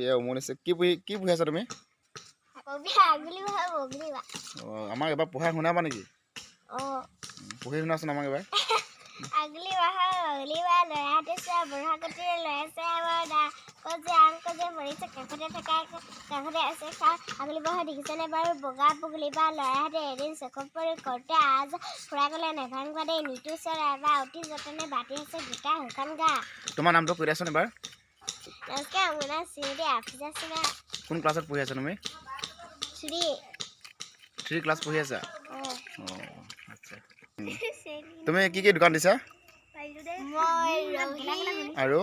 এয়া উমনিছে। কি পঢ়ি আছা তুমি? আগলি বাঁহ বগলী বাঁহ। অঁ, আমাক এবাৰ পঢ়াই শুনাবা নেকি? অঁ। পঢ়ি শুনাচোন আমাক এবাৰ। আগলি বাঁহ বগলী বাঁহ, ল'ৰাহঁতে চোৱা বুঢ়া কটিৰে লৈ আছে আমাৰ দা কজে আম কজে মৰিছে কাষতে থকা কাষতে আছে খা। আগলি বাঁহ দেখিছেনে বাৰু বগা বগলী বাঁহ? ল'ৰাহঁতে এদিন চকুত পৰি কৰোঁতে আজ ফুৰা গ'লে নেভাঙিবা দেই। নিতু চৰাই বা অতি যতনে বাতি আছে গোটা শুকান গা। তোমাৰ নামটো কৈ দিয়াচোন এবাৰ। নমস্কাৰ, মোৰ নাম শ্ৰীমতী আফিজা সিনহা। কোন ক্লাছত পঢ়ি আছা তুমি? 3। 3 ক্লাছ পঢ়ি আছা? অঁ। অঁ, আচ্ছা। তুমি কি কি দোকান দিছা? মই ৰহি আৰু?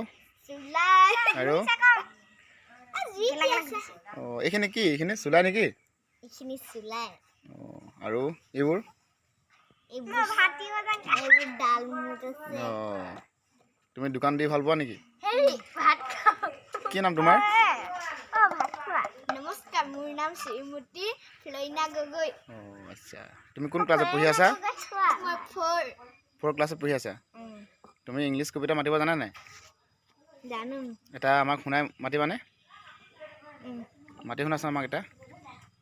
চুলাই। আৰু? যি কি আছে। অঁ, এইখিনি কি? এইখিনি চুলাই নেকি? এইখিনি চুলাই। অঁ, আৰু এইবোৰ? এইবোৰ ডালমুট আছে। অঁ, তুমি দোকান দি ভাল পোৱা নেকি? হেৰি, ভাত খাওঁ। কি নাম তোমাৰ? অ, ভাত খোৱা। নমস্কাৰ, মোৰ নাম শ্ৰীমতী ফ্লইনা গগৈ। অঁ, আচ্ছা। তুমি কোন ক্লাছত পঢ়ি আছা? মই 4। 4 ক্লাছত পঢ়ি আছা? তুমি ইংলিছ কবিতা মাতিব জানা নাই? জানো। এটা আমাক শুনাই মাতিবানে? মাতি শুনাচোন আমাক এটা।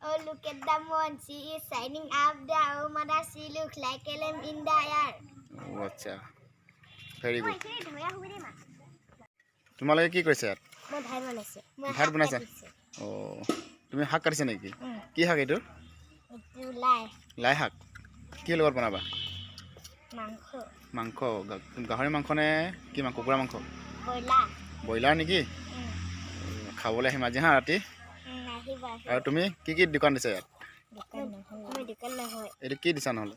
Oh, look at the moon, she is shining up there. Oh, mother, she looks like a lamp in the air. অঁ, আচ্ছা, ভেৰি গুড। তোমালোকে কি কৰিছা ইয়াত? মই ভাত বনাইছোঁ। মই ভাত শাক বনাইছা? কাটিছোঁ। অঁ, তুমি শাক কাটিছা নেকি? কি শাক এইটো? এইটো লাই। লাই শাক। কি লগত বনাবা? মাংস। মাংস। গাহৰি মাংস নে কি মাংস? কুকুৰা মাংস? ব্ৰইলাৰ। ব্ৰইলাৰ নেকি? খাবলৈ আহিম আজি হা ৰাতি। আহিবা। আৰু তুমি কি কি দোকান দিছা ইয়াত? দোকান নহয়, মই দোকান নহয়। এইটো কি দিছা নহ'লে?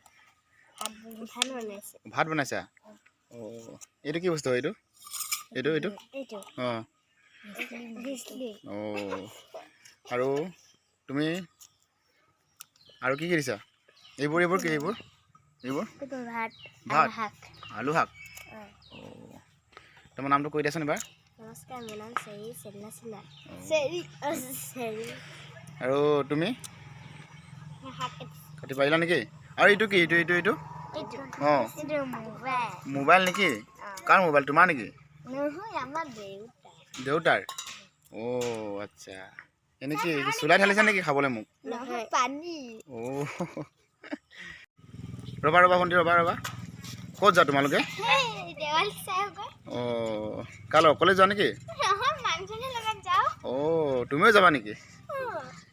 ভাত বনাইছোঁ। ভাত বনাইছা? অঁ, এইটো কি বস্তু হয়? এইটো? এইটো? অঁ। বিজলি। অঁ, আৰু তুমি আৰু কি কি দিছা? এইবোৰ কি? এইবোৰ? এইটো ভাত। ভাত? আৰু শাক। আলু শাক। অঁ। অঁ, তোমাৰ নামটো কৈ দিয়াচোন এবাৰ। নমস্কাৰ, মোৰ নাম চেৰি চেলিনা সিনহা। অঁ। চেৰি চেৰি। আৰু তুমি? মই শাক কাটিছোঁ। কাটি পাৰিলা নেকি? আৰু এইটো কি? এইটো? এইটো? অঁ। এইটো মোবাইল। মোবাইল নেকি? অঁ। কাৰ মোবাইল? তোমাৰ নেকি? নহয়, আমাৰ দেউতা। দেউতাৰ। অ' আচ্ছা। এনে কি চুলাই ঢালিছা নেকি খাবলৈ মোক? নহয়, পানী। অ' ৰ'বা ৰ'বা ভণ্টি, ৰ'বা ৰ'বা। ক'ত যোৱা তোমালোকে? দেৱালী চাই গৈ। অঁ, কাৰ লগত? অকলে যোৱা নেকি? নহয়, মানুহজনীৰ লগত যাওঁ। অ' তুমিও যাবা নেকি?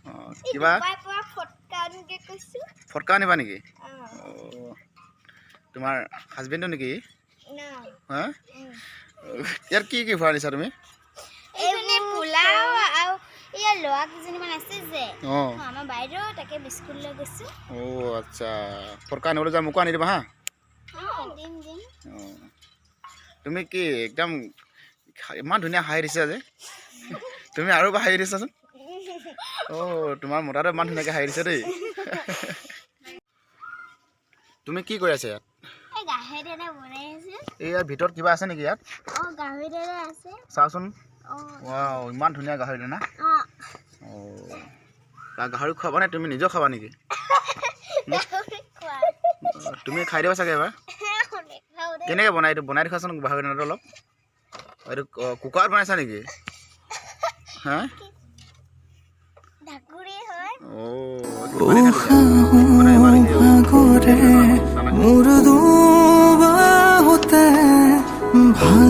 অঁ, কিবা ডুবাইৰ পৰা ফটকা আনোগে কৈছো। ফটকা আনিবা নেকি? অঁ। অঁ, তোমাৰ হাজবেণ্ডো নেকি? ন। হা, ইয়াত কি কি ভৰাই দিছা তুমি? এইখিনি পোলাও আৰু ইয়াৰ ল'ৰা কেইজনীমান আছে যে আমাৰ বাইদেউ, তাকে বিস্কুট লৈ গৈছো। অ' আচ্ছা, ফটকা আনিবলৈ যোৱা, মোকো আনি দিবা হা। অঁ, দিম দিম। অঁ, তুমি কি একদম ইমান ধুনীয়া হাঁহি দিছা যে তুমি? আৰু এবাৰ হাঁহি দিছাচোন। অ' তোমাৰ মতাটো ইমান ধুনীয়াকৈ হাঁহি দিছে দেই। তুমি কি কৰি আছা ইয়াত? এই গাহৰি দানা বনাই আছো। এই ইয়াৰ ভিতৰত কিবা আছে নেকি ইয়াত? অঁ, গাহৰি দানা আছে। চাওচোন। অঁ। ৱাও, ইমান ধুনীয়া গাহৰি দানা। অঁ। অঁ, গাহৰি খুৱাবা নে তুমি নিজেও খাবা নেকি? গাহৰি খোৱা। অঁ, তুমি খাই দিবা চাগে এবাৰ। নেখাওঁ দেই। কেনেকৈ বনাই এইটো? বনাই দেখুৱাচোন গাহৰি দানাটো অলপ। এইটো কুকাৰত বনাইছা নেকি হা? ঢাকুৰি হয়। অ' মানে ইমান ভাগৰে মোৰ দুবাহুতে ভাল